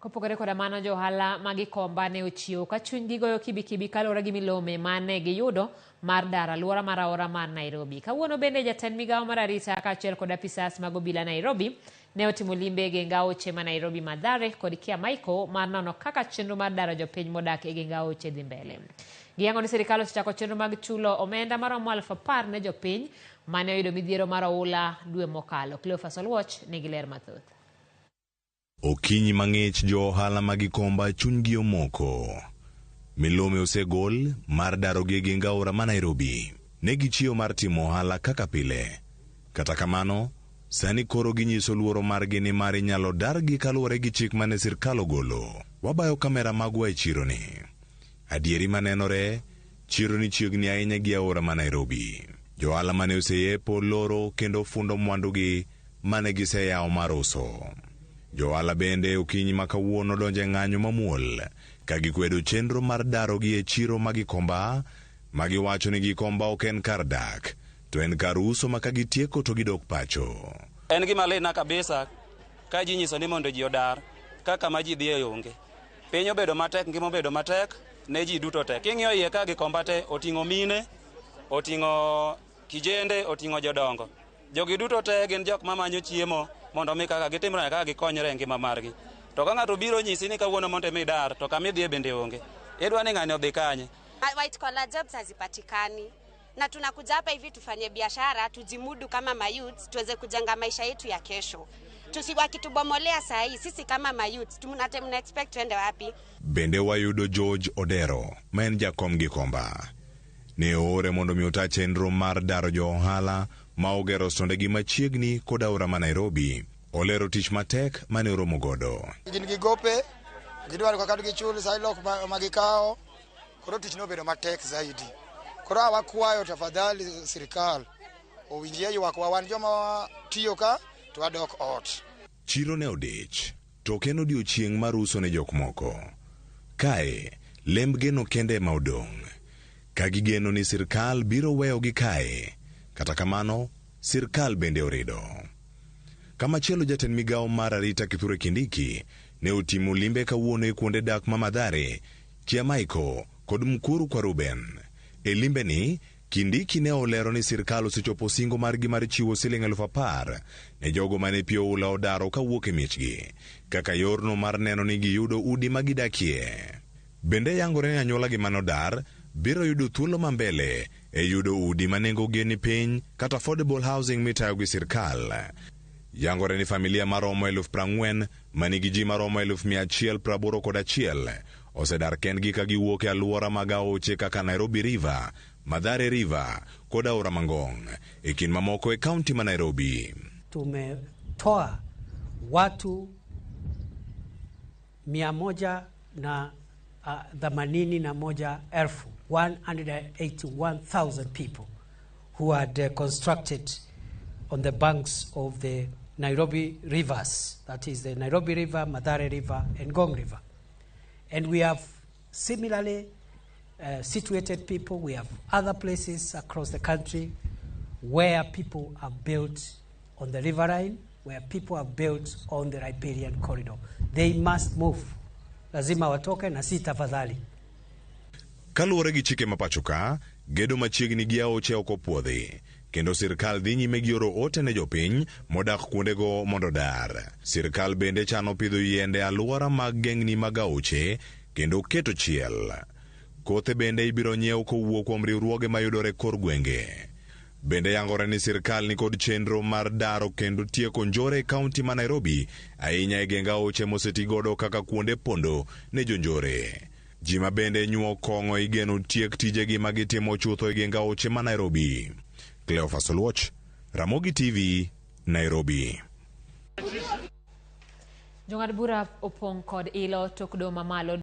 Kopogore koda mano, jo ohala ma Gikomba ne ochiewo ka chunygi goyo kibikibi kaluwore gi milome ma ne giyudo mar dar alwora mar aora mar Nairobi. Kawuono bende jatend migawo mar arita kaachiel kod apisas mag obila Nairobi ne otimo limbe e geng aoche ma Nairobi Mathare kod Kiamaiko mar nono kaka chenro mar daro jopiny modak e geng aoche dhi mbele. Giyango ni sirikal osechako chenro mag chulo omenda maromo 10,000 ne jopiny mane oyudo midhiero mar oula dwe mokalo. Cleophas Oluoch nigi ler mathoth. Okinyi mang'ich jo ohala ma Gikomba chunygi omoko. Milome osegol mar darogi e geng aora ma Nairobi. Ne gichiewo mar timo ohala kaka pile. Kata kamano, sani koro ginyiso luoro margi ni mar inyalo dargi kaluwore gi chik mane sirkal ogolo. Wabayo kamera magwa e chironi. Adieri manenore, chironi chiegni ahinya gi aora ma Nairobi. Jo ohala mane oseyepo loro kendo fundo mwandugi mane giseyawo mar uso. Jo ohala bende okinyi ma kawuono donjo e ng'anyo mamuol ka gikwedo chenro mar darogi e chiro ma Gikomba ma giwacho ni Gikomba ok en kar dak to en kar uso ma ka gitieko to gidok pacho. En gima litna kabisa ka ji nyiso ni mondo ji odar ka kama ji dhiye onge. Piny obedo matek, ngima obedo matek ne ji duto te. King'iyo iye ka Gikomba te oting'o mine, oting'o kijende, oting'o jodongo. Jogi duto te gin jok mamanyo chiemo mondo mi kaka gitimre kaka gikonyre e ngima margi. To ka ng'ato biro nyisi ni kawuono mondo imi dar to kama idhiye bende onge. Idwa ni ng'ani odhi kanye? White collar jobs hazipatikani na tunakuja hapa hivi tufanye biashara tujimudu kama mayouth tuweze kujenga maisha yetu ya kesho. Wakitubomolea saa hii sisi kama mayouth tuna expect tuende wapi? Bende wayudo George Odero ma en jakom Gikomba. Ne oore mondo mi ota chenro mar daro jo ohala ma ogero stondegi machiegni kod aora ma Nairobi. Olero tich matek mane oromo godo. Gin gi gope, gidwaro kaka gichul sidewalk ma gikawo, koro tich nobedo matek zaidi. Koro wakwayo tafadhali sirikal owinjie ywakwa wan joma tiyo ka to wadok ot. Chiro ne odich, to ok en odiochieng' mar uso ne jok moko. Kae, lemb geno kende ema odong'. Ka gigeno ni sirkal biro weyogi kae. Kata kamano, sirkal bende orido. Kamachielo jatend migawo mar arita Kithure Kindiki ne otimo limbe kawuono e kuonde dak ma Mathare, Kiamaiko kod Mukuru kwa Ruben. E limbe ni, Kindiki ne olero ni sirkal osechopo singo margi mar chiwo siling 10,000 ne jogo mane pi oula odaro kawuok e miechgi, kaka yorno mar neno ni giyudo udi ma gidakie. Bende yangore ni anyuola gi manodar biro yudo thuolo ma mbele e yudo udi ma nengogi ni piny kata affordable housing mitayo gi sirkal. Yangore ni familia maromo 40,000 manigi ji maromo 181,000 osedar kendgi ka giwuok e alwora mag aoche kaka Nairobi River, Mathare River kod aora Mangong e kind mamoko e kaunti ma Nairobi. Tumetoa watu 181,000, 181,000 people who had constructed on the banks of the Nairobi rivers, that is the Nairobi River, Mathare River, and Ngong River. And we have similarly situated people. We have other places across the country where people have built on the riverine, where people have built on the riparian corridor. They must move. Lazima watoke na si tafadhali. Kaluwore gi chike ma pacho ka, gedo machiegni gi aoche ok opuodhi, kendo sirkal dhi nyime gi oro ote ne jopiny modak kuondego mondo odar. Sirkal bende chano pidho yiende e alwora mag gengni mag aoche kendo keto chiel. Kothe bende ibiro nyiew kowuok kuom riwruoge mayudore kor gwenge. Bende yangore ni sirkal nikod chenro mar daro kendo tieko njore e kaunti ma Nairobi, ahinya e geng aoche mosetigodo kaka kuonde pondo ne jonjore. Ji ma bende nyuo kong'o igeno tiek tijegi ma gitimo chutho e geng aoche ma Nairobi. Cleophas Oluoch, Ramogi TV, Nairobi. Jong'ad bura opong' kod ilo tok doho mamalo.